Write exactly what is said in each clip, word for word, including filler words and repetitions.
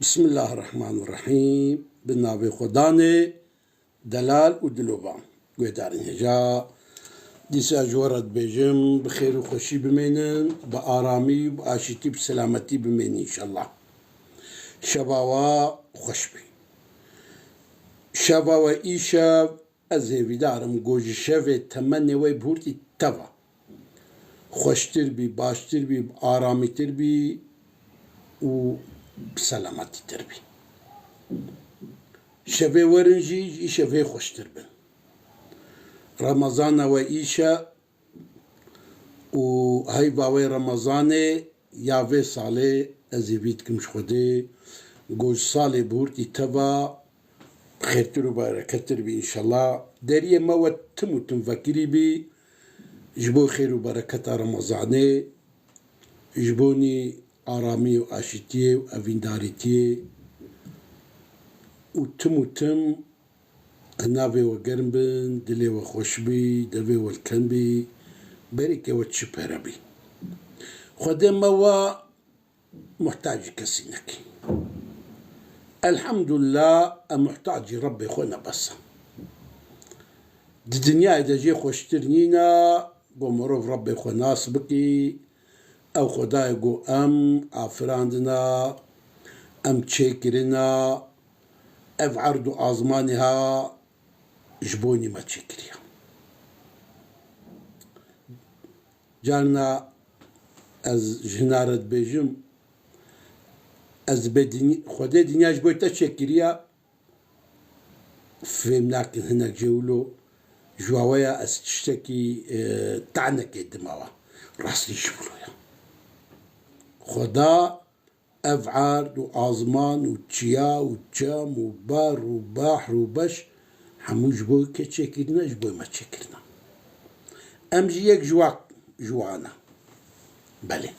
Bismillahirrahmanirrahîm. Bi navê Xwedanê delal û dilovan. Guhdarên hêja, dîsa ji we re dibêjim, bi xêr û xweşî bimênin, bi aramî, bi aşîtî, bi selametî bimênin înşallah. Şeva we xweş bî. Şeva we îşev, ez hêvîdar im ku ji şevê temenê we bihurtî teva xweştir bî, baştir bî, aramîtir bî û bi selametîtir bî. Şevê werin jî, ji îşevê xweştir bin. Remezana we îşe û heyva wê Remezanê ya vê salê ez ê vî dikim ji Xwedê, ku ji salê bihurtî teva xêrtir û berekettir bî înşallah. Deriyê me we tim û tim vekirî bî ji bo xêr û bereketa Remezanê, ji bonî aramî û aşîtiyê û evîndarîtiyê û tim û tim navê we germ bin, dilê we xweş bî, devê we li ken bî, berîkê we çi pere bî. Xwedê me we muhtacî kesî nekî. Elhamdulillah, em muhtacî Rebbê xwe ne bes e. Di dinyayê de jê xweştir nîne, ku mirov Rebbê xwe nas bikî, ew Xwedayê ku em afirandina, em çêkirina, ev erd û azmanê ha ji bo nî me çêkiriye. Carna ez ji hina re dibêjim, ez dibê dinya, Xwedê dinya ji bo te çêkiriye, fêm nakin hinek jê wilo, ji waweya ez tiştekî, e, tanekê dima we. Rastî ji wilo ye. Xweda ev erd û azman û çiya û çem û bar û bahr û beş hemû ji bo kê çêkirine, ji bo me çêkirine. Em jî yek ji wa, ji wan e. Belê.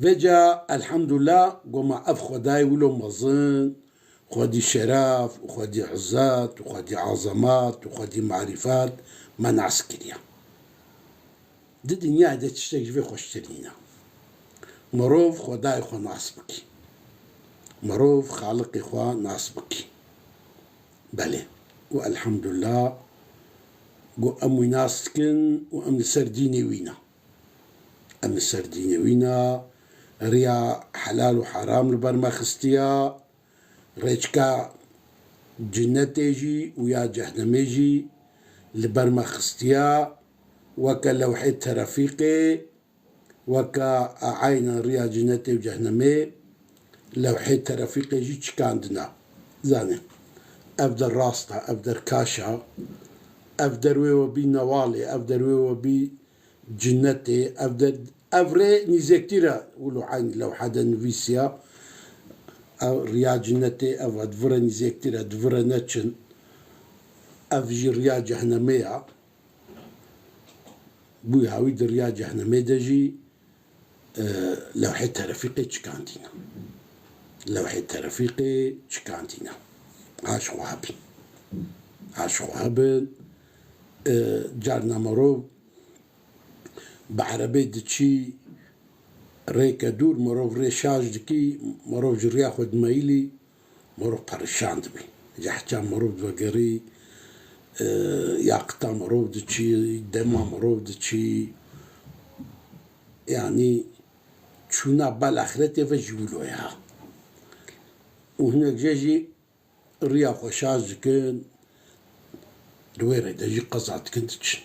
Vêca elhamdulillah, goma ev Xwedayê wilo mezin, Xwedî şeref û Xwedî izzet û Xwedî azemet û Xwedî marîfet me nas kiriye. Di dinyayê de tiştek ji vê xweştir nîne. Mirov Xwedayê xwe nas bikî. Mirov Xaliqê xwe nas bikî. Belê. Û elhamdulillah, ku em wî nas dikin û em li ser dînê wî ne. Em li ser dînê wî ne. Riya helal û heram li ber me xistiya. Rêçka cinnetê jî û ya cehnemê jî li ber me xistiya, weke lewhê terefîqê, weke eyna riya cinnetê û cehnemê, lewhê terefîqê jî çikandina. Zanê, ev der rast e, ev der kaş e, ev der wê we bî newalê, ev der wê we bî cinnetê, ev de, ev rê nîzêktir e, wilo eyn lewha de nivîsiya, ev riya cinnetê, ev e, di vir e nîzêktir e, di vir e neçin. Ev jî riya cehnemê ya. Bûya wî di riya cehnemê de jî, e, lewhê terefîqê çikandîne. Lewhê terefîqê çikandîne. Haş xwe hebin. Haş xwe hebin. E, carna mirov bi erebê diçî rêke dûr, mirov rê şaş dikî, mirov ji riya xwe dimeyilî, mirov perişan dibî. Ji heça mirov divegerî, e, yaqita mirov diçî, dema mirov diçî, yanî çûna bal axretê ve ji wilo ye ha. Û hinek jê jî riya xwe şaş dikin, di wê rê de jî qeza dikin diçin.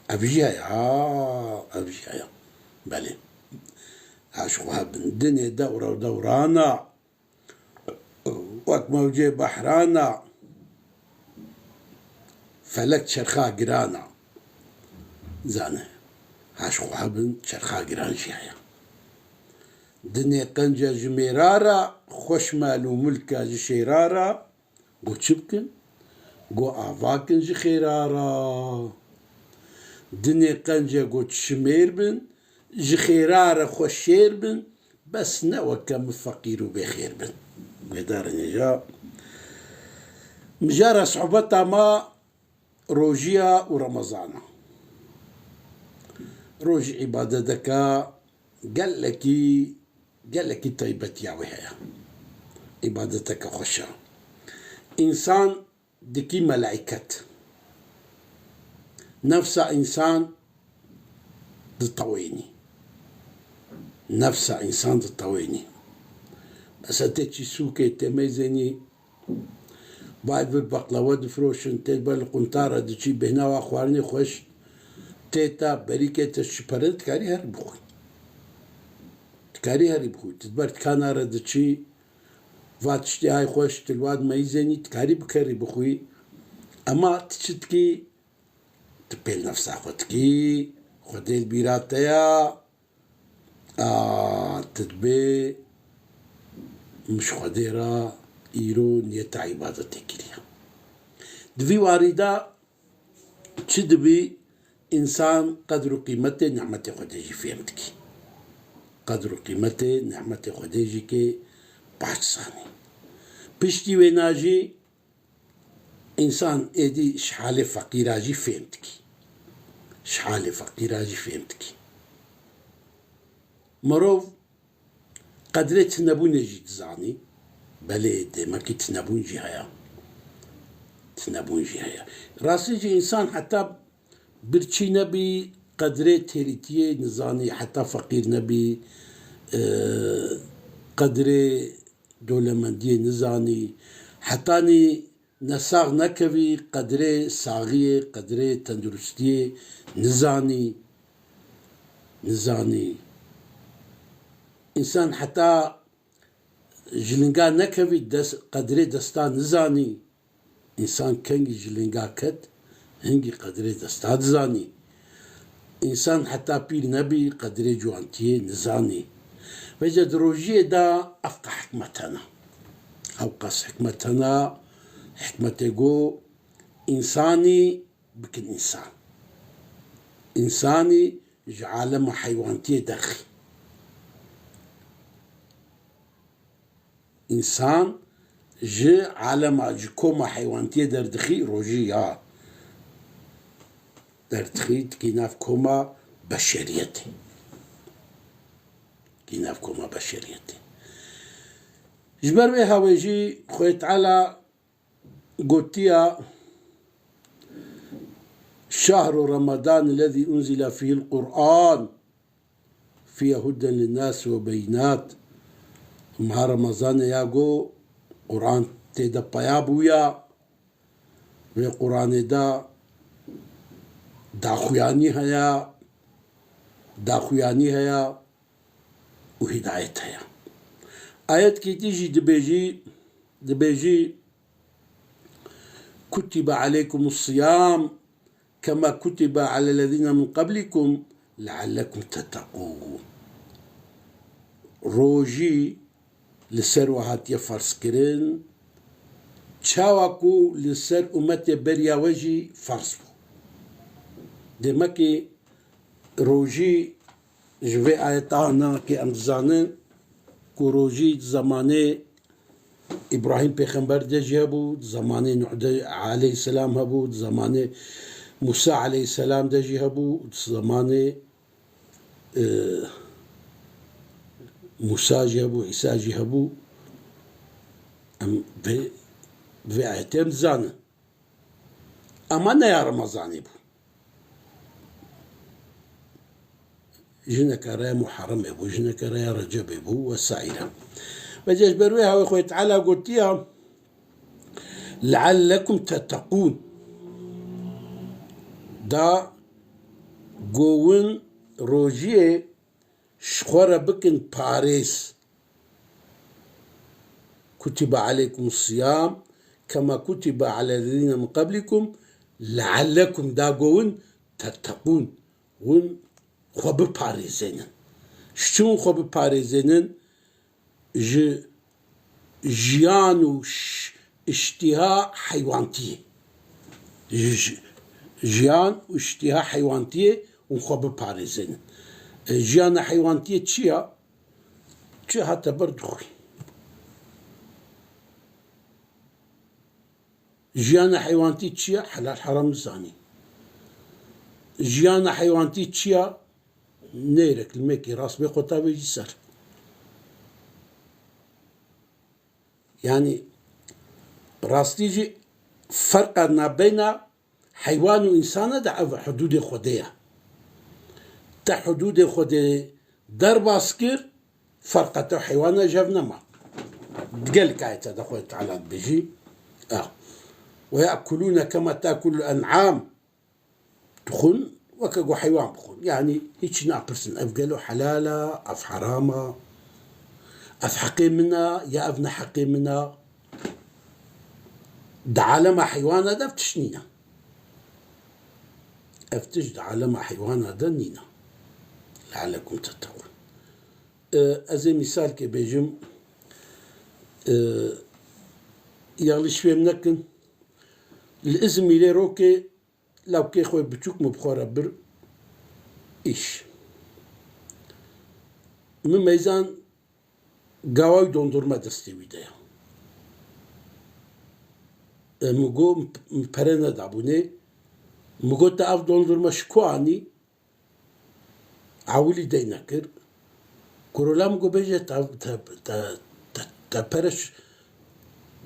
Ev jî heye ha, ev jî heye. Belê. Haş xwe hebin. Dinê dewre û dewrana, wek mewcê behrana, felek çerxa girana. Zane, haş xwe hebin, çerxa giran jî heye. Dinê qence ji mêra re, xweş mal û milka ji şêra re, go çi bikin? Go ava kin ji xêra re. Dinê qence go çi şimêr bin, ji xêra re xweş şêr bin, bes ne weke min feqîr û bêxêr bin. Guhdarên hêja, mijara sohbeta me rojiya û Remezana. Rojî îbadeteke gelekî, gelekî taybetiya wê heye. îbadeteke xweş e. Însan dikî melaiket. Nefsa însan ditewênî. Nefsa însan ditewênî. Mesela tê çî sûkê, tê meyzênî, bayê vir baqlawe difroşin, tê ber li quntara diçî, bêhna wa xwarinê xweş tê te, berîkê te şiperin, dikarî herî bixwî. Dikarî herî bixwî. Tu ber dikana re diçî, va tiştê hay xweş, tu li wa dimeyzênî, dikarî bikerî bixwî. Ema tu çi dikî? Tu pêl nefsa xwe dikî, Xwedê li bîra te ya, a, tu dibê min ji Xwedê re îro niyeta îbadetê kiriye. Di vî warî de çi dibî? Însan qedr û qîmetê nehmetê Xwedê jî fêm dikî. Qedr û qîmetê nehmetê Xwedê jî kê baş zanî. Piştî wêna jî însan êdî ji halê feqîra jî fêm dikî. Ji halê feqîra jî fêm dikî. Mirov qedrê tunebûnê jî dizanî. Belê, demekî tunebûn jî heye. Tunebûn jî heye. Rastî jî însan heta birçî nebî, qedrê têrîtiyê nizanî, heta feqîr nebî, e, qedrê dewlemendiyê nizanî, hetanî nesax nekevî, qedrê saxiyê, qedrê tenduristiyê nizanî, nizanî. Însan heta ji linga nekevî, des-, qedrê desta nizanî. Însan kengî ji linga ket, hingî qedrê desta dizanî. Însan heta pîr nebî, qedrê ciwantiyê nizanî. Vêca di rojiyê de ev qe hikmet hene. Ew qas hikmet hene, hikmetê ku însanî bikin însan. Însanî ji alema heywantiyê derxî. Însan ji alema, ji koma heywantiyê derdixî, rojî ya derdixî, dikî nav koma beşeriyetê. Dikî nav koma beşeriyetê. Ji ber wê hawê jî Xwedê Teala gotiya, "Şehru Ramadan lezî unzile fîhil Qur'an." Fiye huden linnâs ve beyinat. Meha Remezanê ya ku Quran tê de peya bûya, vê Quranê de daxuyanî heye, daxuyanî heye û hidayet heye. Ayetkî dî jî dibêjî, dibêjî, "Kutibe aleykumus siyam kema kutibe alellezîne min qablikum leallekum tettekûn." Rojî li ser we hatiye ferzkirin, çawa ku li ser umetê beriya we jî ferz bû. Demekî rojî ji vê ayeta na ke em dizanin ku rojî di zemanê Îbrahîm pêxember de jî hebû, di zemanê Nuh de aleyhisselam hebû, di zemanê Musa aleyhisselam de jî hebû, di zemanê, e, Musa jî hebû, Îsa jî hebû. Em vê, vê ayetê em dizanin. Ema ne ya Remezanê bû. Jineke raya Muharremê bû, jineke raya Recebê bû wesaîre. Ve ji ber wê hawê Xwedê Teala gotiya, "Leallekum tettekûn." Da govin rojiyê ji xwe re bikin parêz. "Kutibe aleykum siyam kema kutibe alellezîne min qablikum leallekum", da govin, "tettekûn", hûn xwe biparêzênin. Ji çi hûn xwe biparêzênin? Ji jiyan û ş-, îştîha heywantiyê. Ji, ji, jiyan û îştîha heywantiyê hûn xwe biparêzênin. E, jiyana heywantiyê çi ya? Çi hate ber dixwî. Jiyana heywantî çi ye? Helal heram zanî. Jiyana heywantî çi ye? Nêrek li mêkê rast bê xwe ta vêjî ser. Yanî rastî jî ferqa nabeyna heywan û însana de ev hudûdê Xwedê ye. Te hudûdê Xwedê derbas kir, ferqa te û heywana ji hev nema. Gelek ayete de Xwedê Teala dibêjî, a, "Ve ye'kulûne kema te'kulul en'am." Dixwin weke ku heywan bixwin. Yanî hîç napirsin. Ev gelo helal e, ev heram e, ev heqê min e, ya ev ne heqê min e. Di alema heywana de ev tişt nîne. Ev tişt di alema heywana de nîne. Le'ellekum tetteqûn. E, ez ê mîsalkê bêjim. E, yanlış fêm nekin. Li Îzmîrê rokê lawkê xwe biçûk min bi xwe re bir îş. Min meyzan gaway dondurma destê wî de ye. E, min got, min pere nedabûnê. Min got, "Te ev dondurma ji ku anî?" Ewilî dey nekir. Kuro la min got, "Bêje te, te, te, te, te pere ji,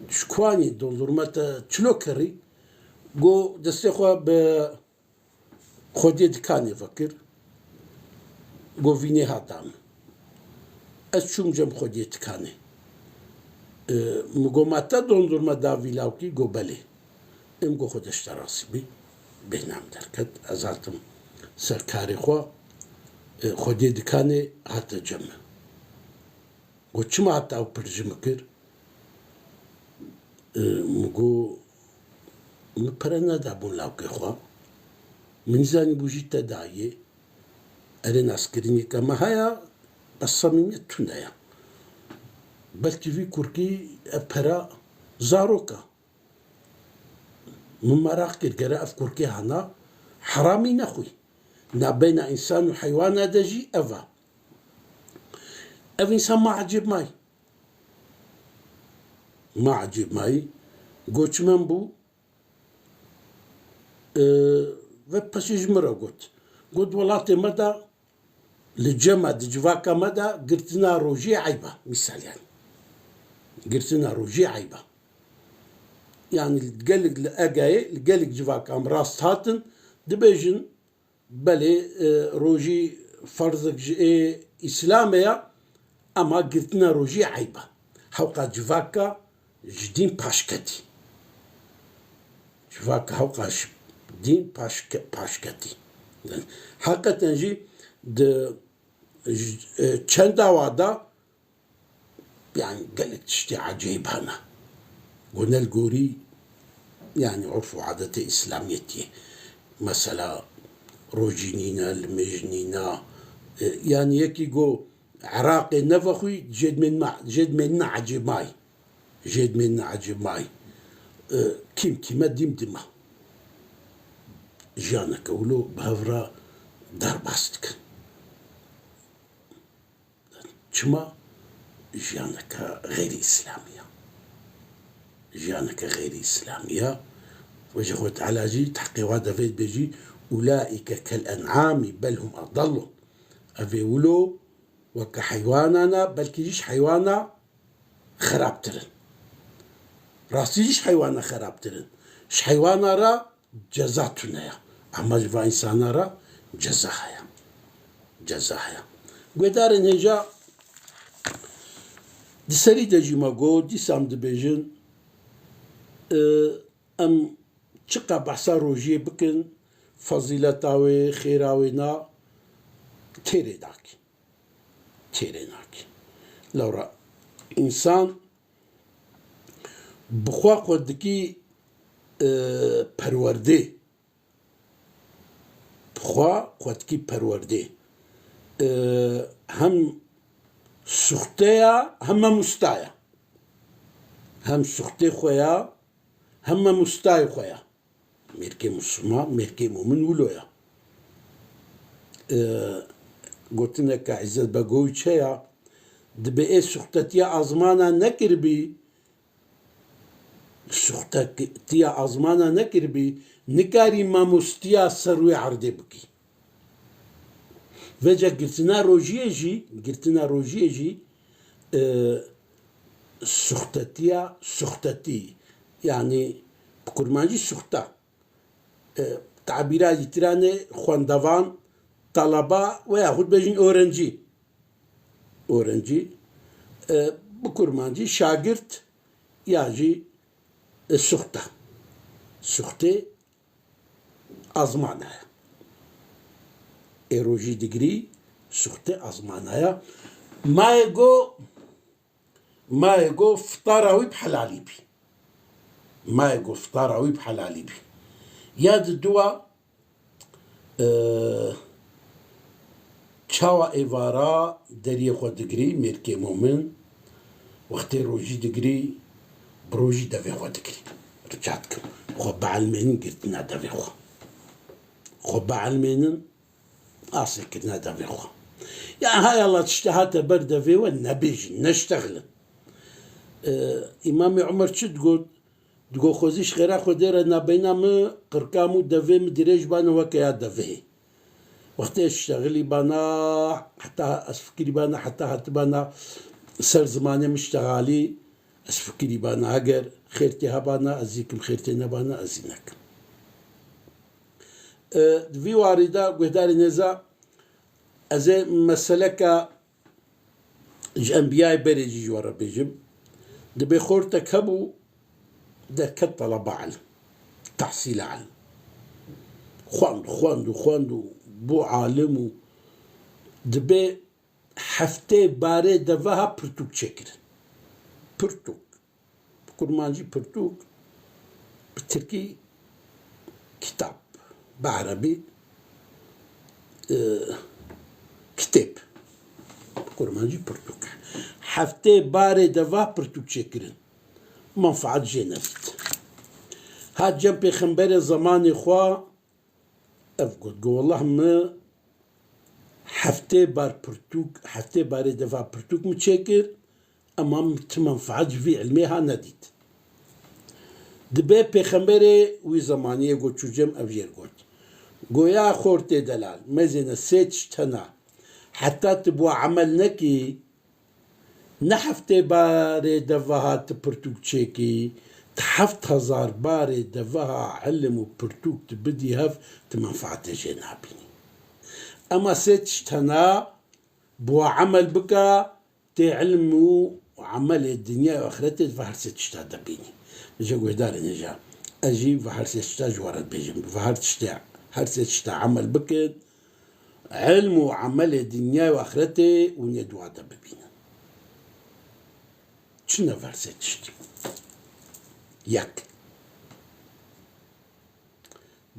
ji ku anî, dondurma te çilo kirî?" Got, destê xwe bi xwediyê dikanê vekir. Got, "Vînê hat da min." Ez çûm cem xwediyê dikanê. E, min got, "Ma te dondurma da vî lawkî?" Got, "Belê." Em got, "Xwedê ji te razî bî." Bêhna min derket. Ez hatim ser karê xwe. E, xwediyê dikanê hate cem min. Got, "Çima hate ew pir ji min kir?" E, min got, "Min pere nedabûn lawkê xwe. Min nizanîbû jî te dayê." Erê, naskirinîka me heye, bes samîmiyet tune ye. Belkî vî kurkî ev pera zarok e. Min meraq kir, gere ev kurkê hana heramî nexwî. Nabeyna însan û heywana de jî ev e. Ev însan ma ecêb mayî. Ma ecêb mayî. Goçmen bû. E, ve peşê ji min re got. Got, welatê me de, li cem e, di civaka me de girtina rojiyê eyb e. Mîsal yani. Girtina rojiyê eyb e. Yani gelek li Egeyê, li gelek civaka em rast hatin, dibêjin, belê, e, rojî ferzek ji ê Îslamê ye, ema girtina rojî eyb e. Hewqa civaka ji dîn paşketî. Civaka hewqa ji dîn paşke-, paşketî. Heqeten jî di, e, çend dawa de Yani gelek tiştê ecêb hene. Ku ne li gorî, yani, urf û adetê Îslamiyetiyê. Mesela, rojî nîne, limêj nîne. E, yani, yekî ku Iraqê nevexwî, jêdmênine, jêdmênine ecêb mayî. Jêdmênine ecêb mayî. E, kîm kîme dîm dîme. Jiyaneke wilo bi hev re derbas dikin. Çima? Jiyaneke xeyrî îslamî ye. Jiyaneke xeyrî îslamî ye. Wê jî Xwedê Teala jî di heqê wa de vê dibêjî, "Ulaîke kel en'amî bel hum edallu." Ev ê wilo weke heywanan e, belkî jî ji heywana xerabtir in. Rastî jî ji heywana xerabtir in. Ji heywana re ceza tune ye. Ema ji va însana re ceza heye. Ceza heye. Guhdarên hêja, di serî de jî me got, dîsa em dibêjin, e, em çiqa behsa rojiyê bikin, fezîleta wê, xêra wê na, têrê nakî. Têrê nakî. Lewra însan bi xwe xwe dikî, e, perwerdê. Bi xwe xwe dikî perwerdê. E, hem suxte ya, hem mamosta ya. Hem suxtê xwe ya, hem mamostayê xwe ya. Mêrkê Misliman, mêrkê momin wilo ya. E, gotineke Îzzet Begoviç heye, dibê ê suxtetiya azmana nekiribî, suxtetiya azmana nekiribî, nikarî mamostiya ser wê erdê bikî. Vêca girtina rojiyê jî, girtina rojiyê jî, e, suxtetiya, suxtetî, yanî bi kurmancî suxta. E, tabîra îtiranê xwendevan, talaba ve yaxud bêjin öğrenci. Öğrenci, e, bi kurmancî şagirt ya jî, e, suxta. Suxtê azmana ye. Ê rojî digirî, suxtê azmana ye. Mayê go, mayê go fitara wî bi helalî bî. Mayê go fitara wî bi helalî bî. Ya di dua, e, çawa êvara deriyê xwe digirî, mêrkê momin, wextê rojî digirî, bi rojî devê xwe digirî. Rica dikim. Xwe bielmênin girtina devê xwe. Xwe bielmênin asê kirine devê xwe. Ya hay Allah tiştê hate ber devê we nebêjin, neştexilin. E, Îmamê Umer çi digot? Digot, xwezî ji xêra Xwedê re nabeyna min qirka min û devê min dirêj bane weke ya devê. Wextê ştexilî bana, heta ez fikirî bana, heta hatibana ser zimanê min ştexalî, ez fikirî bana, heger xêr tê hebana, ez zî kim, xêr tê nebana, ez zî nekim. E, di vî warî de guhdarê nêza, ez ê meseleka ji enbiyayê berê jî ji we re bêjim. Dibê xortek hebû, derket teleba ilm, tehsîla ilm. Xwend, xwend û xwend û bû alim û dibê heftê barê deveha pirtûk çêkirin. Pirtûk. Bi kurmancî pirtûk, bi tirkî kitap, bi erebî, e, kitêb. Bi kurmancî pirtûk. Heftê barê deva pirtûk çêkirin. Menfaet jê nedît. Hat cem pêxemberê zemanê xwe, ev got, got, Wallah min heftê bar pirtûk, heftê barê deva pirtûk min çêkir, ema min ti menfaet ji vî ilmê ha nedît. Dibê pêxemberê wî zemaniyê got çû cem ev jêr got. Goya xortê delal, mezêne sê tişt hena. Heta tu bi wa emel nekî, ne heftê barê deveha tu pirtûk çêkî, tu heft hezar barê deveha ilim û pirtûk tu bidî hev, tu menfaetê jê nabînî. Ema sê tişt hena, bi wa emel bike, tê ilm û emelê dinyayê û axretê ve her sê tişta de bînî. Ji guhdarên hêja, ez jî ve her sê tişta ji we re dibêjim. Ve her tiştê, her sê tişta emel bikin, ilm û emelê dinyayê û axretê û nê dua de bibînin. Çi ne ver sê tişt? Yek.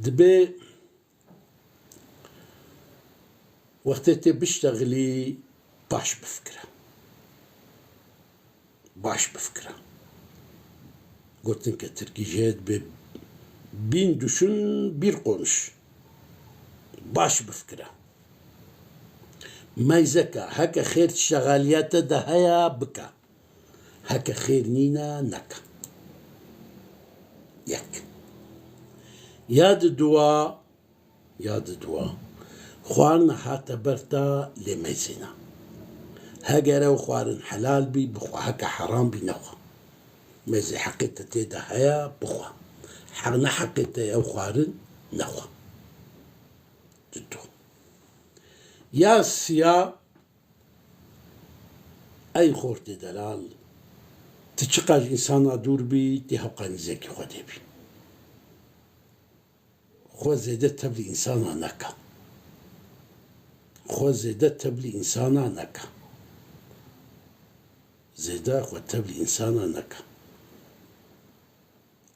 Dibê wextê tê biştexilî baş bifikire. Baş bifikire. Gotin ke tirkî jê dibê bin düşün, bir konuş. Baş bifikire. Meyzeke, heke xêr şexaliya te de heye, bike. Heke xêr nîne, neke. Yek. Ya di dua, ya di dua. Xwarin hate ber te lê meyzêne. Heger ew xwarin helal bî, bixwe, heke heram bî, nexwe. Meyzê heqê te tê de heye, bixwe. Heq ne heqê te ye ew xwarin, nexwe. Di du. Ya siya, ey xortê delal, tu çiqas ji însana dûr bî, tê hewqa nîzekî Xwedê bî. Xwe zêde tevlî însana neke. Xwe zêde tevlî însana neke. Zêde xwe tevlî însana neke.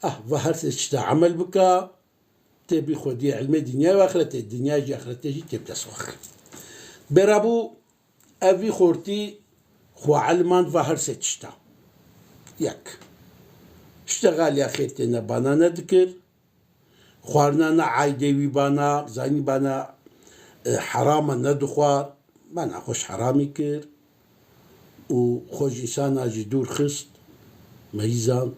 Ah, ve her sê tişta emel bike, tê bî xwediyê ilmê dinyayê û axretê, dinyayê jî axretê jî tê bi dest xwe xin. Bêrabû, ev vî xortî xwe ilmand ve her sê tişta. Yek. Ştexaliya xêr tê nebana nedikir. Xwarina ne aydê wî bana, zanî bana, e, herama nedixwar, bana xwe ji heramî kir û xwe ji însana jî dûr xist, meyîzan,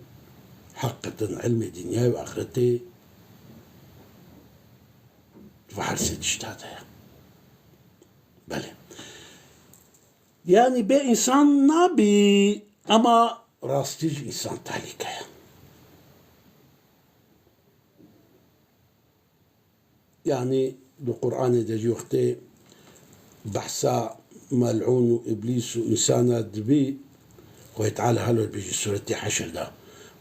heqeten ilmê dinyayê û axretê ve her sê tişta de ye. Belê. Yanî bê însan nabî, ema rastî ji însan tehlîke ye. Yanî di Qur'anê de jî wextê behsa mel'ûn û îblîs û însana dibî, Xwedê Teala halo dibêje sûretê Heşr de.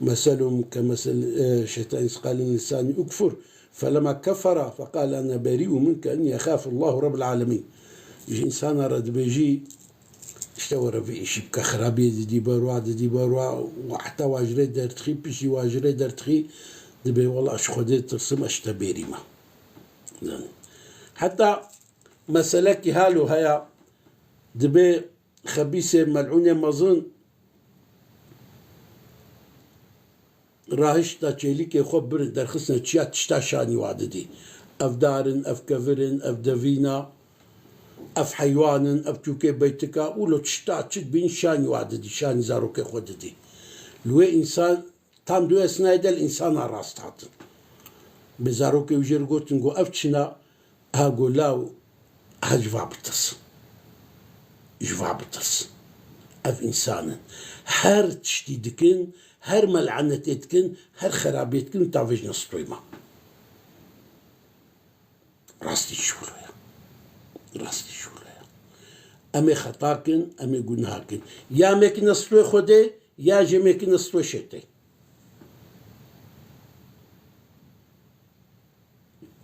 Meselhum ke mesel, e, şeytan, iz qale lil însani ukfur, felemma kefere feqale ene berî'un minke inni exafu Allahu Rabbel alemîn. Ji însana re dibêjî, işte were vê îşî bike, xirabiyê didî berwa, didî berwa, û heta wa ji rê derdixî, piştî wa ji rê derdixî, dibê wela ez ji Xwedê tirsim, ez ji te bêrî me. Zanî. Heta meselekî halo heye, dibê xebîsê mel'ûnê mezin rahişta çêlîkê xwe birin, derxistine çiya, tişta şanî wa didî. Ev dar in, ev kevir in, ev devîna, ev heywan in, ev çûkê beytika, wilo tişta çi dibîn şanî wa didî, şanî zarokê xwe didî. Li wê însan tam du esnayê de li însana rast hatin. Bi zarokê wî jê re gotin, got, ev çi ne? Ha got, law, ha ji va bitirs. Ji va bitirs. Ev însan in. Her tiştî dikin, her mel'enetê dikin, her xerabiyê dikin, tavêjine stûyê me. Rastî ji wilo ye. Rastî ji wilo ye. Em ê xeta kin, em ê guneha kin. Ya em ê kine stûyê Xwedê, ya jî em ê kine stûyê şêtê.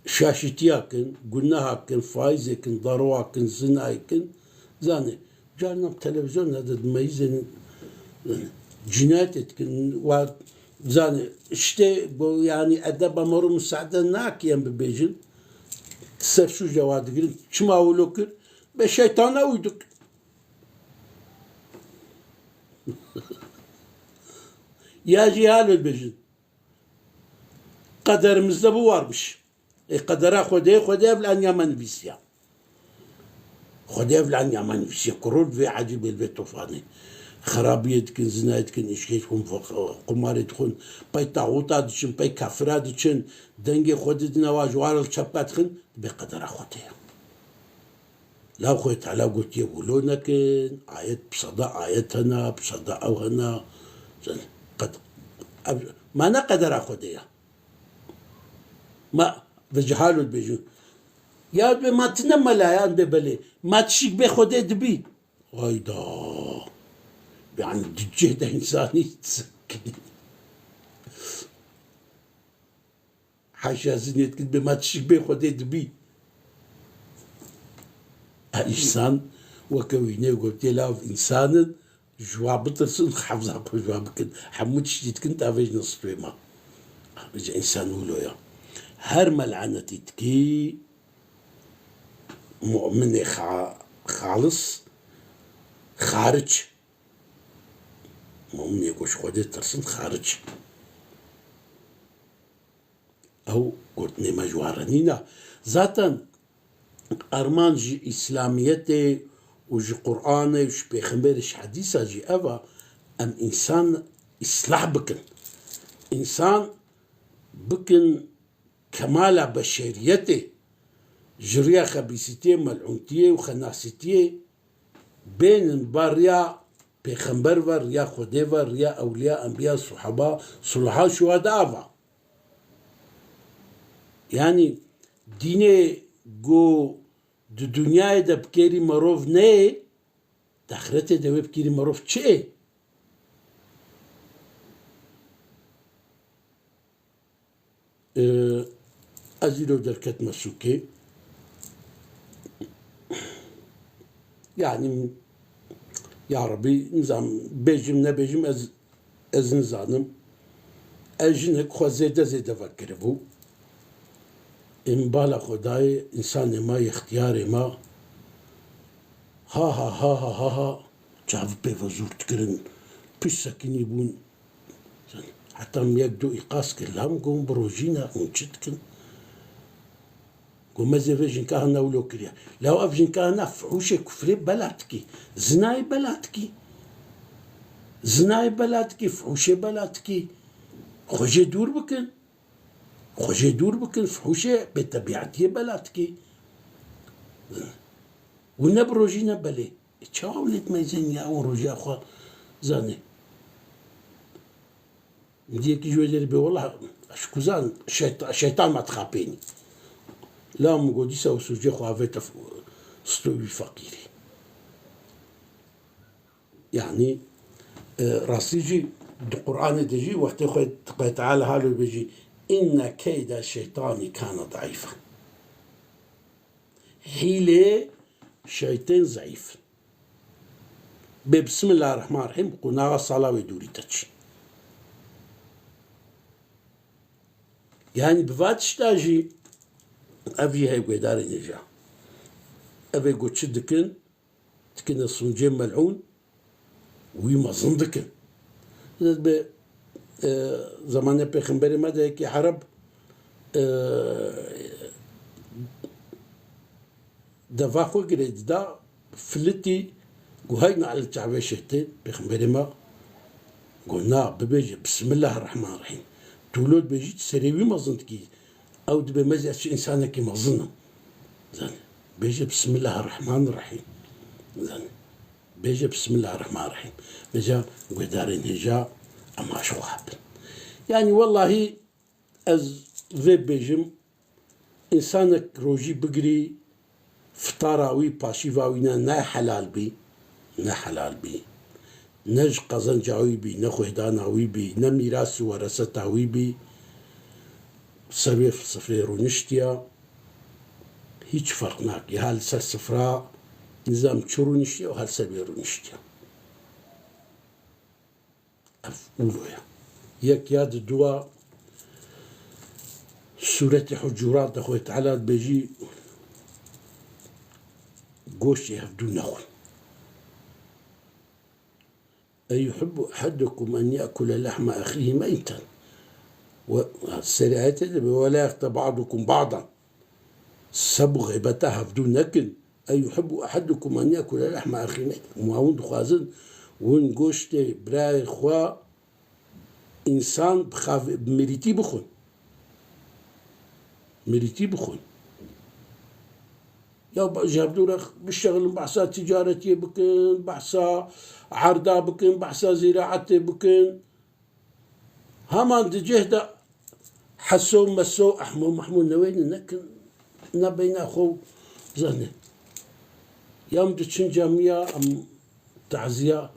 Şaşîtiya kin, guneha kin, faîzê kin, darowa kin, zinayê kin. Zanê, carna bi televîzyona de di meyizên, e, cinayetê dikin, wa, zanê, işte, bu, yani, edeba mero müsaade nakiyen bibêjin. Ser şûja wa digirin. Çima wilo kir? Be şeytana uyduk. Ya jî halo dibêjin. Qederimizde bu varmış. E, qedera Xwedê, Xwedê ev li enya me nivîsiya. Xwedê ev li enya me nivîsiya. Kurol vê ecîbê, vê tofanê. Xerabiyê dikin, zinayê dikin, îşkê dixwin, qumarê dixwin, pey taxûta diçin, pey kafira diçin, dengê Xwedê dine wa ji wan re çepe dixin, dibê qedera Xwedê ye. Law Xwedê Teala gotiye wilo nekin, ayet bi seda ayet hene, bi seda ew hene. Qed-, ev, ma ne qedera Xwedê ye. Ma vê cihalo dibêjin. Ya dibê ma tu ne mela ya, dibê belê. Ma tişik bê Xwedê dibî. Hayda. Yani di cih de insanî Haşa zinê dikin, bê ma tişik bê Xwedê dibî. E, însan weke wî nê gotiye, lav însan in, ji wa bitirsin, hefza xwe ji wa bikin. Hemû tiştî dikin, tavêjine stûyê me. Vêca însan wilo ya. Her mel'enetî dikî, mu'minê xa-, xalis, xaric. Mu'minê ku ji Xwedê tirsin, xaric. Ew gotinê me ji wan re nîne. Zaten armanc ji Îslamiyetê û ji Qur'anê û ji Pêxemberê, ji hedîsa jî ev e, em însan îslah bikin. Însan bikin kemala beşeriyetê, ji riya xebîsîtiyê, mel'ûntiyê û xenasîtiyê bênin ba riya Pêxember ve, riya Xwedê ve, riya ewliya, enbiya, suheba, suluhan, şuhada ve. Yanî dînê ku di dinyayê de bi kêrî merov neyê, di axretê de wê bi kêrî merov çi ê? Ee, ez îro derketime sûkê. Yani, ya Rebî, nizam, bêjim, nebêjim, ez, ez nizanim. Ez jinek xwe zêde zêde vekiribû. Ê min bala xwe dayê, însanê me, yextiyarê me. Ha, ha, ha, ha, ha, ha. Çavi pê ve zûr dikirin. Pişt sekinî bûn. Heta min yek du îqaz kir, la min got, "Bi rojî ne, hûn çi dikin?" Got, "Me zê vê jinka hana wilo kiriye." La ev jinka hana fuhuşê kufrê bela dikî. Zinayê bela dikî. Zinayê bela dikî, fuhuşê bela dikî. Xwe jê dûr bikin. Xwe jê dûr bikin, fuhuşê bêtebîetiyê bela dikî. Û ne bi rojî ne belê. E, çawa wê lê dimeyzên ya û roja xwe zanê? Min dî yekî ji wê derê bê, "Wela ez ji ku zan şeyta-, şeytan me dixapênî." La min got, "Dîsa û sûcê xwe avête f-, stû wî feqîrî." Yanî, e, rastî jî di Qur'anê de jî wextê xwe Xwedê Teala halo bêjî, "Inne keyde şeytanî kane daîfa." Hîlê şeytên zeîf in. Bê Bismillahirrahmanirrahîm, qunaxa sala wê dûrî te çi. Yanî bi va tişta jî ev jî heye guhdarên hêja. Ev ê ku çi dikin, dikine sûcê mel'ûn, wî mezin dikin. Bi, e, zemanê pêxemberê me de yekî Ereb, e, deva xwe girê dida, filitî, got, "Hey nalê çavê şeytên." Pêxemberê me got, "Na, bibêje Bismillahirrahmanirrahîm." Tu lo dibêjî, tu serê wî mezin dikî. Ew dibê mezî ez çi însanekî mezin im. Zanî. Bêje Bismillahirrahmanirrahîm. Zanî. Bêje Bismillahirrahmanirrahîm. Vêca guhdarên hêja, emaş xwe hebin. Yanî wellahî ez vê bêjim, însanek rojî bigirî, fitara wî, paşîva wî ne, ne helal bî, ne helal bî. Ne ji qezenca wî bî, ne xwedana wî bî, ne mîras û wereseta wî bî. Ser wê sifrê rûniştiya, hîç ferq nake. Ha li ser sifra nizam çi rûniştiye û ha li ser wê rûniştiye. Ev ûlo ye. Yek ya di dua Sûretê Hucurat de Xwedê Teala dibêjî, "Goştê hevdû nexwin." "Eyuhibbu ahadukum en ye'kule lehme ahihi meyten." We, serê ayetê de be, "Ve la yagtab ba'dukum ba'dan." Seb û xeybeta hevdû nekin. "Eyuhibbu ahadukum en ye'kule lehme ahihi meyten." Ma hûn dixwazin, hûn goştê birayê xwe însan bi xav-, bi mirîtî bixwin. Mirîtî bixwin. Ya ba-, ji hevdû re bişexilin, behsa ticaretiyê bikin, behsa erda bikin, behsa zîraetê bikin. Heman di cih de heso meso, ehmo mehmo newêne nekin, ne beyna xwe û zane. Ya em diçin camiya, em taziya,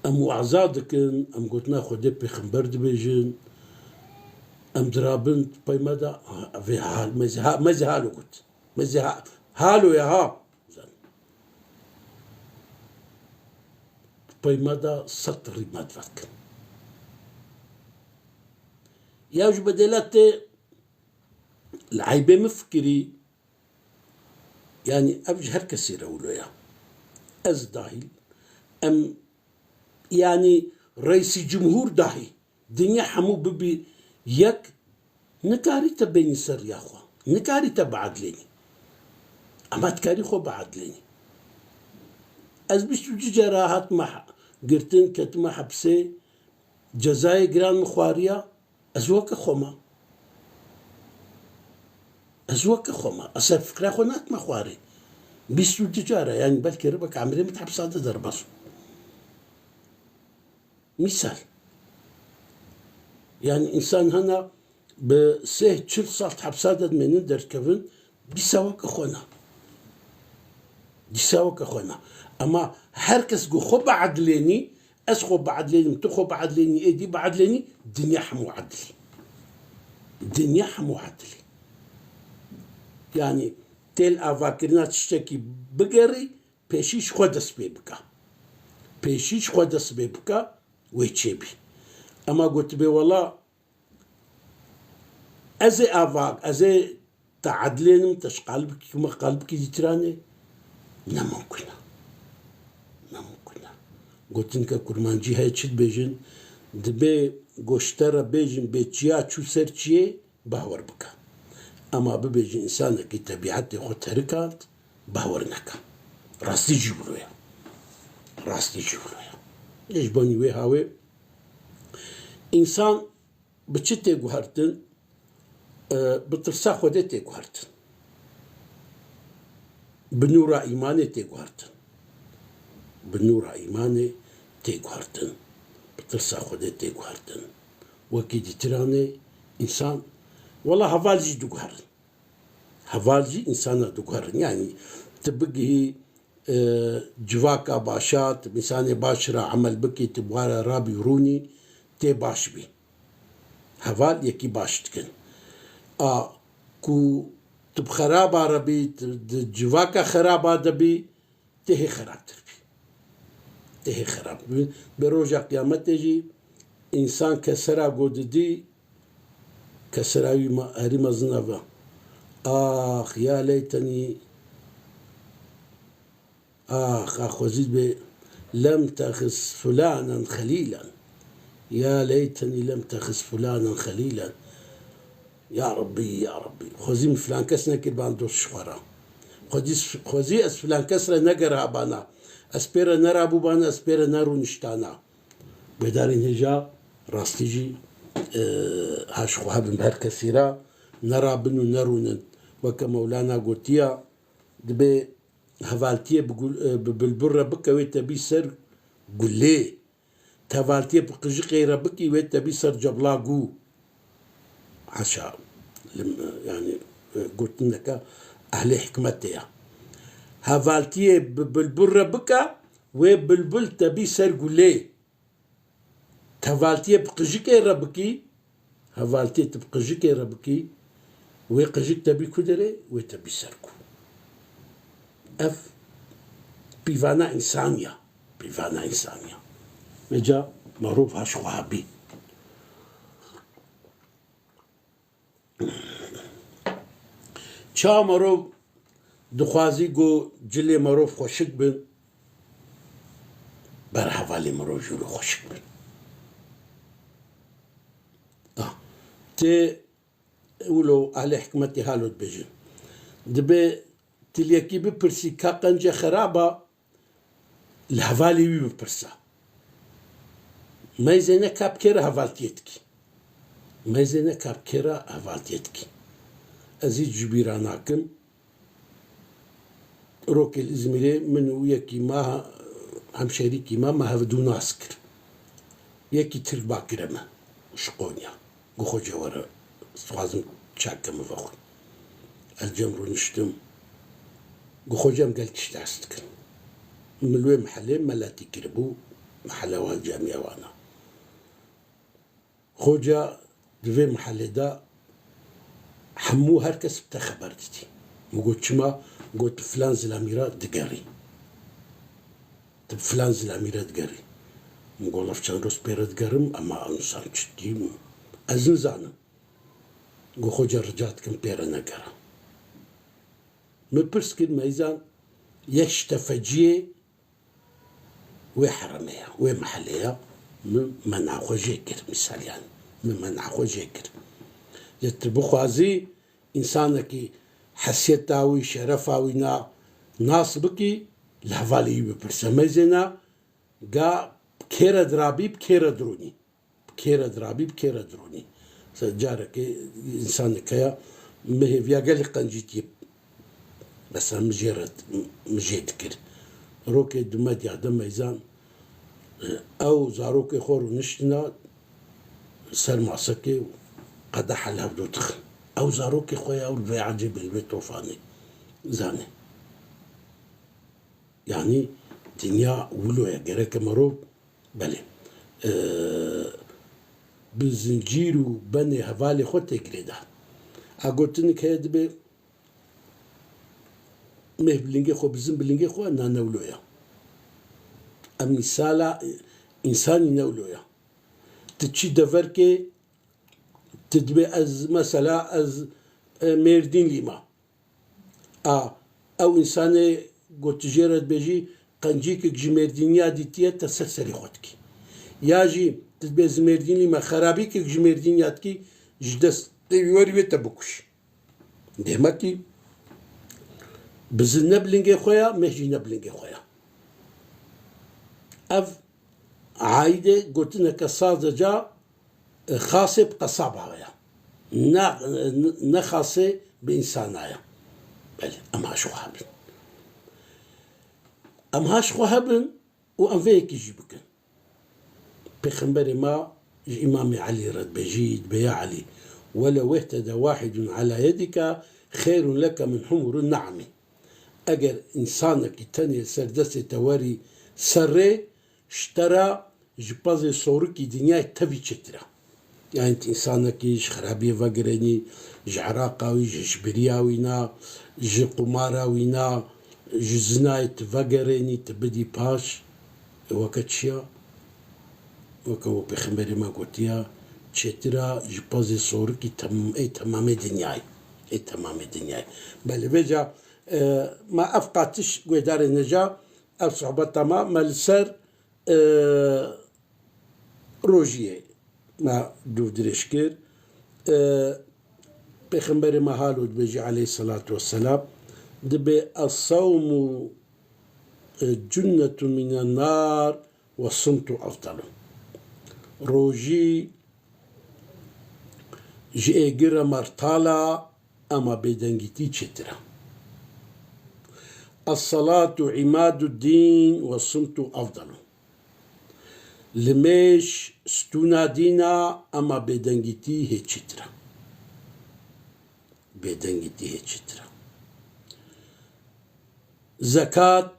em waza dikin, em gotina Xwedê pêxember dibêjin, em dirabin pey me de, ha, vê hal, me zî ha-, me zî halo got. Me zî ha-, halo ye ha. Pey me de sed rî me divekin. Ya ji bedela tê li eybê min fikirî, yanî ev ji her kesî re wilo ye. Ez dahîl, em, yanî reîsî cumhûr dahî. Dinya hemû bibî yek, nikarî te bênî ser riya xwe. Nikarî te biedlênî. Ema dikarî xwe biedlênî. Ez bîst û du cara hatime he-, girtin, ketime hepsê, cezayê giran min xwariya, ez weke xwe me. Ez weke xwe me. Ez ser fikra xwe natime xwarê. Bîst û du cara, yanî belkî ribek emrê min di hepsa de derbas bû. Mîsal. Yanî însan hene bi sih çil sal hepsa de dimênin derdikevin, dîsa weke xwe ne. Dîsa weke xwe ne. Ema her kes ku xwe biedlênî, ez xwe biedlênim, tu xwe biedlênî, êdî biedlênî, dinya hemû edilî. Dinya hemû edilî. Yanî têl avakirina tiştekî bigerî, pêşî ji xwe dest pê bike. Pêşî ji xwe dest pê bike, wê çêbî. Ema gotibê, wela ez ê ava, ez ê te edlênim, te ji qalibkî, me qalibkî dîtiranê. Ne mumkin e. Ne mumkin e. Gotineke kurmancî heye, çi dibêjin? Dibê goşte re bêjin, bê çiya çû ser çiyê, bawer bike. Ema bibêjin însanekî tebîetê xwe terikand, bawer neke. Rastî jî wilo ye. Rastî jî wilo ye. Lê ji bonî wê hawê însan bi çi tê guhertin? E, bi tirsa Xwedê tê guhertin. Bi nûra îmanê tê guhertin. Bi nûra îmanê tê guhertin. Bi tirsa Xwedê tê guhertin. Wekî dîtiranê însan, wela heval jî diguherin. Heval jî însana diguherin. Yanî tu bigihî, e, civaka başa, tu bi însanê baş re emel bikî, tu bi wan re rabî rûnî, tê baş bî. Heval yekî baş dikin. A ku tu bi xeraba re bî, tu di civaka xeraba de bî, tê hê xerabtir bî. Tê hê xerab bî. Bi roja qiyametê jî însan ke sera go didî, ke sera wî ma-, herî mezin eve. Ax, ya leytenî, ax, ax, xwezî be, lem texis fulanen xelîlen. Ya leytenî lem texis fulanen xelîlen. Ya Rabbî, ya Rabbî. Xwezî min filan kes nekiribana dost ji xwe re. Xwezî, xwezî ez filan kes re negeribana. Ez pê re nerabûbana, ez pê re nerûniştana. Guhdarên hêja rastî jî, e, ha ji xwe hebin bi her kesî re, nerabin û nerûnin. Weke Mewlana gotiya, dibê hevaltiyê bi gul-, e, bi bilbul re bike wê te bî ser gulê. Hevaltiyê bi qijiqê re bikî wê te bî ser cebla gû. Haşa. Lim-, yanî, e, gotineke ehlê hikmetê ye. Hevaltiyê bi bilbul re bike, wê bilbul te bî ser gulê. Hevaltiyê bi qijikê re bikî, hevaltiyê tu bi qijikê re bikî, wê qijik te bî ku derê, wê te bî ser ku. Ev pîvana însan ya, pîvana însan ya. Vêca merov ha ji xwe hebî. Ça merov dixwazî ku cilê merov xweşik bin, ber hevalê merov jî wilo xweşik bin. Ah, tê wilo ehlê hikmetê halo dibêjin. Dibê tu li yekî bipirsî ka qence xerab a, li hevalê wî bipirsa. Meyzê ne ka bi kê re hevaltiyê dikî. Meyzê ne ka bi kê re hevaltiyê dikî. Ez hîç ji bîra nakim. Rokê li Îzmîrê min û yekî ma, hemşerîkî ma, me hev du nas kir. Yekî Tirk bakire me, ji Qonya. Got, "Xoce were, dixwazim çak keme vexwe." Ez cem rûniştim. Got, "Xoce, em gelek tişt hez dikin." Min li wê mehelê meletî kiribû, mehele wan camiya wan a. Xoce di vê mehelê de hemû her kes bi te xeber didî. Min got, "Çima?" Got, "Tu filan zilamî re digerî." Tu bi filan zilamî re digerî. Min got, "Laf çend roz pê re digerim, ema ew insan çitî min. Ez nizanim." Got, "Xoce, rica dikim pê re negere." Min pirs kir, meyzan, yek ji tefeciyê wê heremê ye, wê mehelê ye. Min mena xwe jê kir, mîsal yani. Min mena xwe jê kir. Lê tu bixwazî, Însanekî hesiyeta wî, şerefa wî na nas bikî, li hevalê wî bipirse. Meyzêna ga bi kê re dirabî, bi kê re dirûnî. Bi kê re dirabî, bi kê re dirûnî. Mesela carekê însanek heye, min hêviya gelek qencîtiyê, mesela min jê re, min jê dikir. Rokê di medya de meyzan, Ew zarokê xwe rûniştina ser masekê û qedeha li hev dû dixin. Ew zarokê xwe ya û li vê ecêbê li vê tofanê zane. Yanî dinya wilo ye, gereke merov, belê, e, bi zincîr û benê hevalê xwe tê girêdan. A gotinik heye dibê, Mêh bi lingê xwe, bizin bi lingê xwe, na ne wilo ya. Em mîsala, e, însanî ne wilo ya. Tu çî deverkê, tu dibê ez, mesela, ez, e, Mêrdînlî ma. A, ew însanê ku tu jê re dibêjî, qencîkek ji Mêrdîniya dîtiye, te ser serê xwe dikî. Ya jî tu dibê ez Mêrdînlî me, xerabîkek ji Mêrdîniya dikî, ji destê wî werî wê te bikuş. Demekî bizin ne bi lingê xwe ya, mêh jî ne bi lingê xwe ya. Ev aîdê gotineke sadeca, e, xasê bi qesaba ya. Ne, ne xasê bi însana ya. Belê, em ha ji xwe hebin. Em ha ji xwe hebin û em vê yekê jî bikin. Pêxemberê me ji Îmamê Elî re dibêjî, dibê ya Elî, "Welew ihtede wahidun ala yedika xeyrun leke min humuri ne'amî." Eger însanekî tenê li ser destê te werî ser rê, ji te re ji pezê sorikî dinyayê tevî çêtir e. Yani tu însanekî ji xerabiyê vegirenî, ji iraqa wî, ji hişbiriya wî na, ji qumara wî na, ji zinayê tu vegerenî, tu bidî paş, e, weke çi ya? Weke we Pêxemberê me gotiya, çêtir e ji pezê sorikî tem-, ê temamê dinyayê. Ê temamê dinyayê. Belê, vêca, e, ma ev qatiş guhdarê neca, ev sohbeta me, me li ser e, rojiyê me dûv dirêj kir. E, Pêxemberê me halo dibêjî aleyhisselatu vesselam, dibê, "Es-sawmu, e, cunnetun minen nar ve sumtu afdalu." Rojî ji êgir re mertal e, ema bêdengîtî çêtir e. "Es-salatu imadu din ve sumtu afdalu." Limêj stûna dîn e, ema bêdengîtî hê çêtir e. Bêdengîtî hê çêtir e. Zekat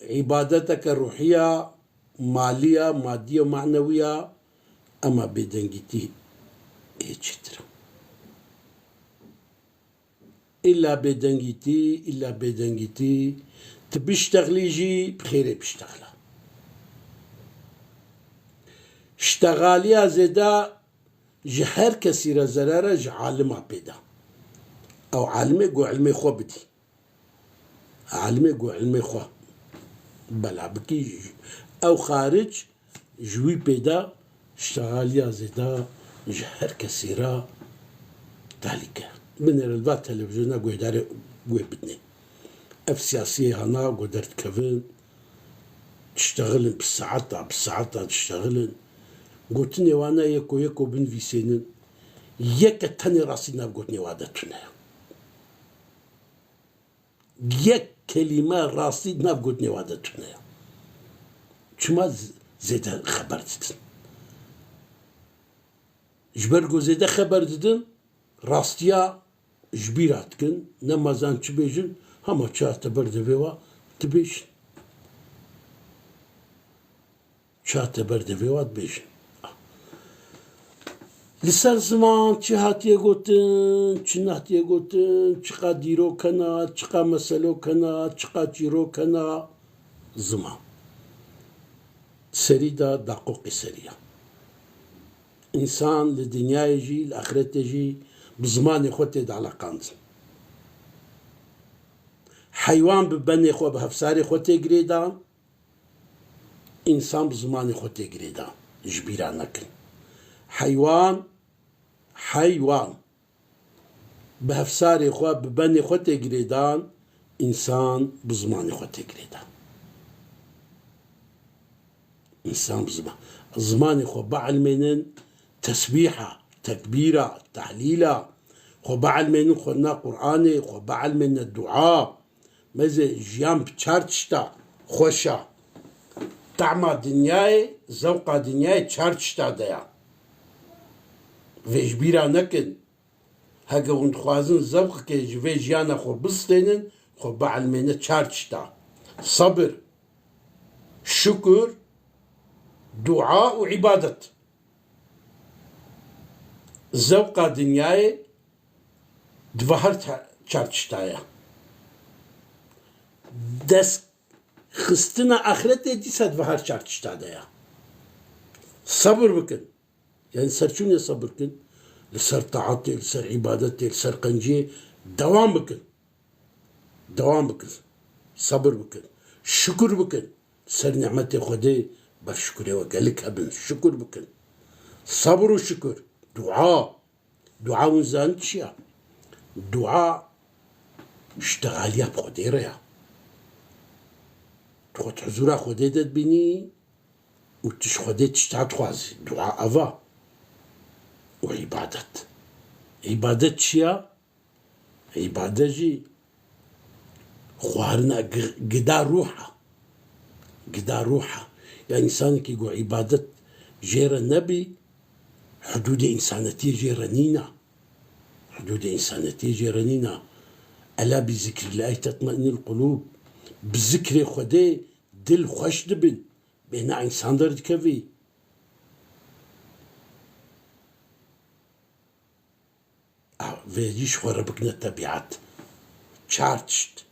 îbadeteke ruhiya, maliya, madiya, manewiya, ema bêdengîtî hê çêtir e. Îlla bêdengîtî, îlla bêdengîtî, tu biştexlî jî bi xêrê biştexla. Ştexaliya zêde ji her kesî re zerer e, ji alima pê de. Ew alimê ku ilmê xwe bidî. Alimê ku ilmê xwe bela bikî, ew xaric ji wî pê de ştexaliya zêde ji her kesî re talîk e. Binêre li va televîzyona guhdarê guhê bidinê. Ev siyasiyê hana ku derdikevin, diştexilin, bi saeta, bi saeta diştexilin. Gotinê wan e yeko yeko binivîsênin. Yeke tenê rastî nav gotinê wa de tune ye. Yek kelîme rastî di nav gotinê wa de tune ye. Çima z-, zêde xeber didin? Ji ber ku zêde xeber didin, rastiya ji bîra dikin, nema zan çi bêjin, hema çi hate ber devê wa dibêjin. Çi hate ber devê wa dibêjin. Li ser ziman çi hatiye gotin, çi nehatiye gotin, çiqa dîrok hene, çiqa meselok hene, çiqa çîrok hene, ziman. Serî de daqoqê serî ye. Însan li dinyayê jî, li axretê jî bi zimanê xwe tê dieleqandin. Heywan bi benê xwe, bi hevsarê xwe tê girêdan, Însan bi zimanê xwe tê girêdan, ji bîra nekin. Heywan, heywan bi hevsarê xwe, bi benê xwe tê girêdan, însan bi zimanê xwe tê girêdan. Însan bi ziman-, zimanê xwe bielmênin, tesbîha, tekbîra, tehlîla, xwe bielmênin xwendina Qur'anê, xwe bielmênine dua, Meze jiyan bi çar tişta xweş e. Tahma dinyayê, zewqa dinyayê çar tişta de ye. Vê ji bîra nekin. Heke hûn dixwazin zewqekê ji vê jiyana xwe bistênin, xwe bielmêne çar tişta. Sebir, şukur, dua û îbadet. Zewqa dinyayê di va her te-, çar tişta ye. Dest xistina axretê dîsa di va her çar tişta de ye. Sebir bikin. Yani serçûnê sebir kin. Li ser taetê, li ser îbadetê, li ser qenciyê dewam bikin. Dewam bikin. Sabir bikin. Şukur bikin. Ser nîmetê Xwedê ber şukurê we gelek hebin. Şukur bikin. Sabir û şukur. Dua. Dua hûn zanin çi ya? Dua ştexaliya bi Xwedê re ya. Tu xwe di huzûra Xwedê de dibînî û tu ji Xwedê tişta dixwazî. Dua ev a. Û îbadet. Îbadet çi ya? Îbadet jî xwarina gi-, gida ruh e. Gida ruh e. Ya însanekî ku îbadet jê re nebî, Hudûdê însanetiyê jê re nîna. Hudûdê însanetiyê jê re nîna. Ela bi zikrillah tetmaînul qulûb. Bi zikrê Xwedê dil xweş dibin. Bêhna însan derdikevî. Vê jî ji xwe re bikine tebîet. Çar tişt.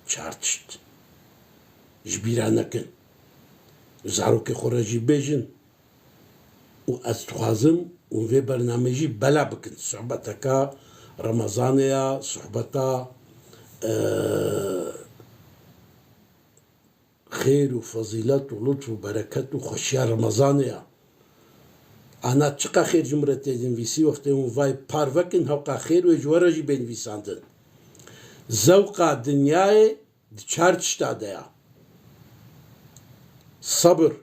Çar tişt. Ji bîra nekin. Zarokê xwe re jî bêjin. Û ez dixwazim û vê bernameyê jî bela bikin. Sohbeteka Remezanê ya, sohbeta, e, xêr û fezîlet û lutf û bereket û xweşiya Remezanê ya. Ana çiqa xêr ji min re tê dinvîsî, wextê hûn vay parve kin, hewqa xêr wê ji we re jî bê nivîsandin. Zewqa dinyayê di çar tişta de ya. Sebir,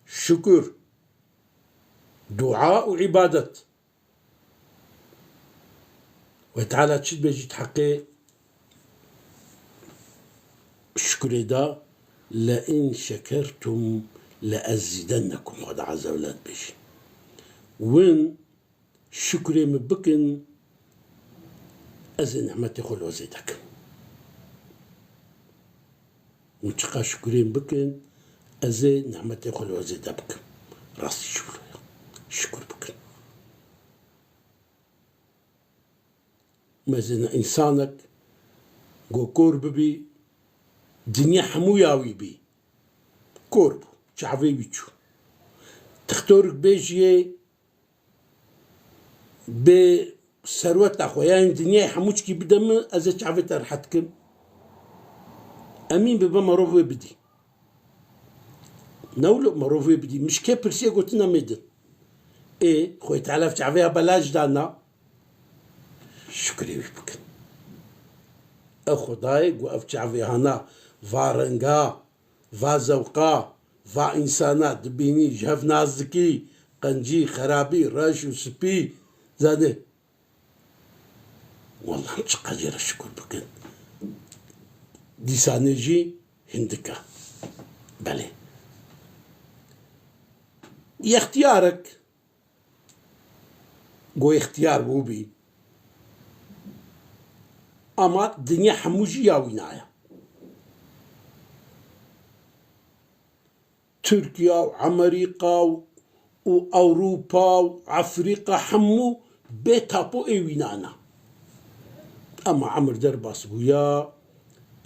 şukur, dua û îbadet. We Teala çi dibêjî di heqê şukurê de, "Le in şekertum le ezîdennekum", Xweda Azze ve Celle dibêjî. Win şukurê min bikin, ez ê nehmetê xwe li we zêde kim. Hûn çiqa şukurê min bikin, ez ê nehmetê xwe li we zêde bikim. Rastî ji wilo ye. Şukur bikin. Mesela însanek go kor bibî, dinya hemû ya wî bî. Kor bû, çavê wî çû. Dixtorik bêjiyê, bê serweta xwe, yanî dinyayê hemû çikî bide min, ez ê çavê te rehet kim. Emîn bibe merov wê bidî. Ne wilo merov wê bidî. Min ji kê pirsiye, gotin em ê din. Ê, Xwedê Teala ev çavê ya belaş dana. Şukrê wî bikin. Ew Xwedayê ku ev çavê hana va renga, va zewqa, va însana dibînî, ji hev nas dikî, qencî, xerabî, reş û spî, zanê. Wallah, çiqa jê re şukur bikin. Dîsanê jî hindik e. Belê. Yextiyarek go ixtiyar bûbî. Ama dinya hemû jî ya wî naya. Tirkiya û Amerîka û, û Ewropa û Efrîka hemû bê tapo ê wî nana. Ama emir derbas bûya,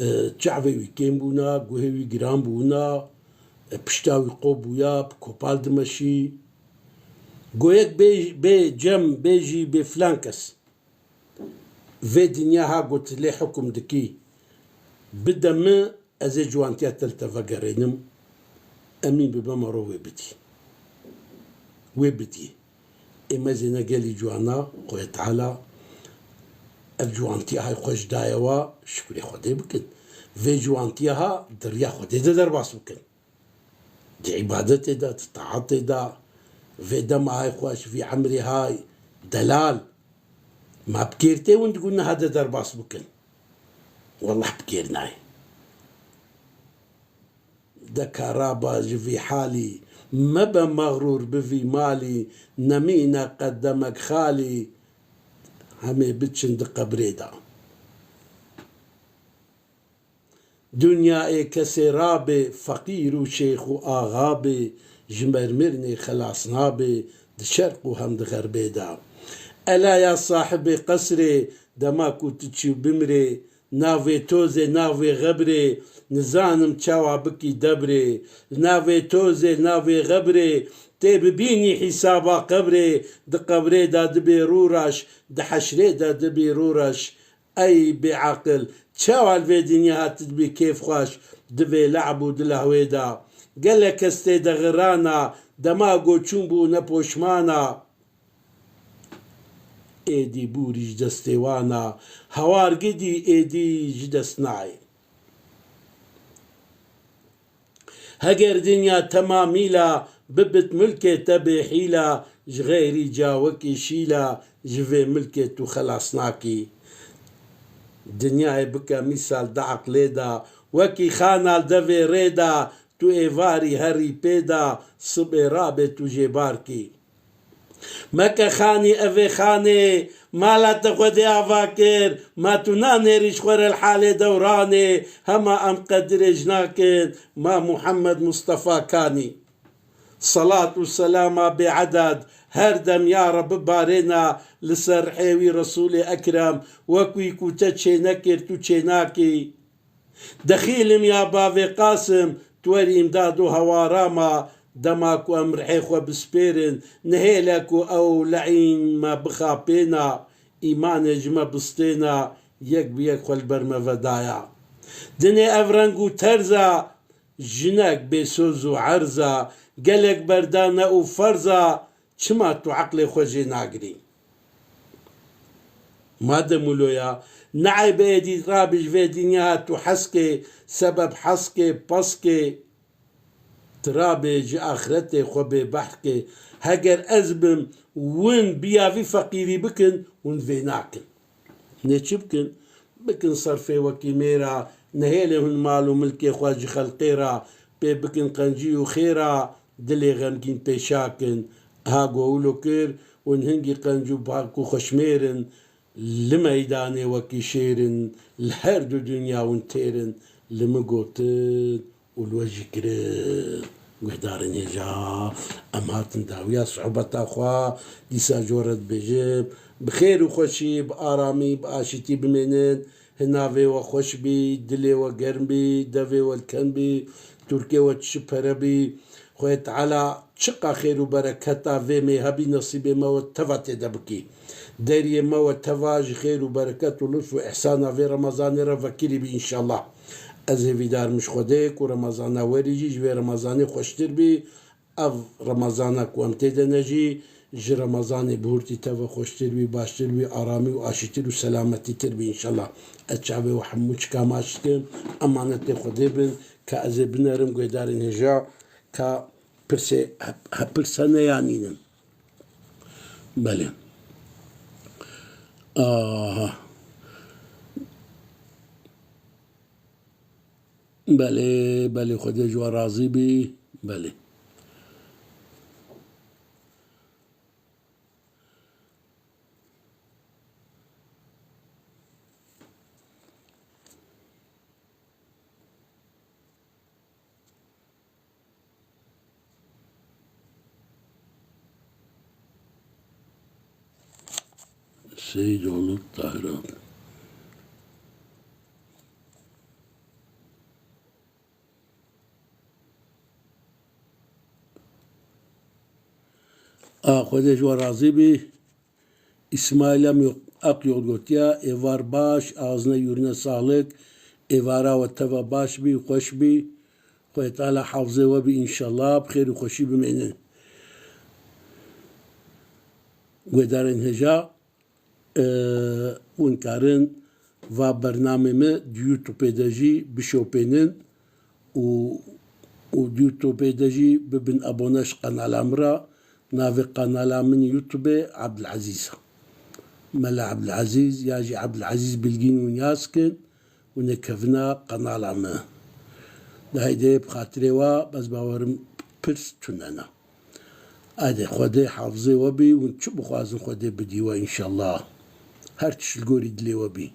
e, çavê wî kêm bûna, guhê wî giran bûna, e, pişta wî qop bûya, bi kopal dimeşî. Go yek bê, bê cem, bê jî bê filan kes. Vê dinya ha got lê hukum dikî. Bide min, ez ê ciwantiya te li te vegerênim. Emîn bibe mero wê bidî. Wê bidî. Ê me zêne gelî ciwana, Xwedê Teala ev ciwantiya hay xwe ji daye wa, şukurê Xwedê bikin. Vê ciwantiya ha di riya Xwedê de derbas bikin. Di îbadetê de, di taetê de, vê dema hay xwe ji vî emrê hay delal, ma bi kêr tê win digo niha de derbas bikin. Wallah bi kêr nayê. De ka raba ji vî halî, mebe mexrûr bi vî malî, nemîne qet demek xalî, hemê biçin di qebrê de. Dinyayê kesê rabê, feqîr û şêx û axa bê, ji mermirnê xelas nabê, di şerq û hem di xerbê de. Ela ya sahibê qesrê, dema ku tu çû bimrê, navê tozê, navê xebrê, nizanim çawa bikî debrê. Navê tozê, navê xebrê, tê bibînî hîsaba qebrê, di qebrê de dibê rûraş, di heşrê de dibê rûraş. Ey bêaqil, çawa li vê dinya hatibî kêfxweş, di vê le'b û di lehwê de? Gelek kes tê de xirana, dema go çûn bû ne poşmana. Êdî bûrî ji destê wana, hewar gidî êdî ji dest nayê. Heger dinya temamîla bibit milkê te bê hîla, ji xeyrî ca wekî şîla ji vê milkê tu xelas nakî. Dinyayê bike mîsal di eqlê de, wekî xana li devê rê de, tu êvarî herî pê de, sibê rabê tu jê bar kî. Meke xanî evê xanê, mala te Xwedê ava kir, ma tu nanêrî ji xwe re li halê dewranê, hema em qedirê ji nakin, ma Muhammed Mustafa Kanî. Selat û selama bêeded her dem ya Reb bibarêna li ser rihê wî Resûlê Ekrem, wek wî ku te çênekir, tu çênakî. Dexîlim ya bavê Qasim, tu werî îmdad û hewara ma, dema ku em rihê xwe bispêrin, nihêle ku ew leîn me bixapêna, îmanê ji me bistêna, yek bi yek xwe li ber me vedaya. Dinê ev reng û terza, jinek bê soz û erza, gelek berdane û ferza, çima tu eqlê xwe jê nagirî? Madem wilo ya, ne eyb e êdî rabî ji vê dinya tu heskê, sebeb heskê, peskê, tu rabê ji axretê xwe bê behkê. Heger ez bim, win biya vî feqîrî bikin, hûn vê nakin. Nê çi bikin? Bikin serfê wekî mêra, nehêlê hûn mal û milkê xwe ji xelqê ra, pê bikin qencî û xêra, dilê xemgîn pêşakin. Ha go wilo kir, hûn hingî qenc û pak û xweşmêr in, li meydanê wekî şêr in, li her du dinya hûn têr in, li min gotin û li we jî kirin. Guhdarên hêja, em hatin dawiya sohbeta xwe, dîsa ji we re dibêjim, bi xêr û xweşî, bi aramî, bi aşîtî bimênin, hinavê we xweş bî, dilê we germ bî, devê we li ken bî, tûrkê we çi pere bî. Xwedê Teala çiqa xêr û bereketa vê mêhe bî, nesîbê me we teva tê de bikî. Deriyê me we teva ji xêr û bereket û lutf û îhsana vê Remezanê re vekirî bî înşallah. Ez hêvîdar im ji Xwedê ku Remezana werî jî ji vê Remezanê xweştir bî. Ev Remezana ku em tê de ne jî, ji Remezanê bihurtî teve xweştir bî, baştir bî, aramî û aşîtir û selametîtir bî înşallah. Ez çavê we hemû çika maç dikim, emanetê Xwedê bin, ka ez ê binerim guhdarên hêja, ka pirsê, he, he, pirse neyanînim. Belê. Aha. Belê, belê, Xwedê ji we razî bî. Belê. Seydoğlu Tahir abi. A, Xwedê ji we razî bî. Îsmaîl Em Yok-, Akyol gotiya, êvar baş, ağzına yüreğine sağlık, êvara we teva baş bî, xweş bî. Xwedê Teala hafizê we bî înşallah, bi xêr û xweşî bimênin. Guhdarên hêja, e, hûn karin va bernamê me di YouTubeê de jî bişopênin û, û di YouTubeê de jî bibin abone ji qenala min re. Navê qenala min YouTubeê Abdulazîz e. Mela Abdulazîz ya jî Abdulazîz Bilgîn hûn yaz kin. Hûn ê kevina qenala me. De heydê bi xatirê we, ez bawerim pirs tune ne. Ade Xwedê hafizê we bî, hûn çi bixwazin Xwedê bidî we înşallah. Her tişt li gorî dilê we bî.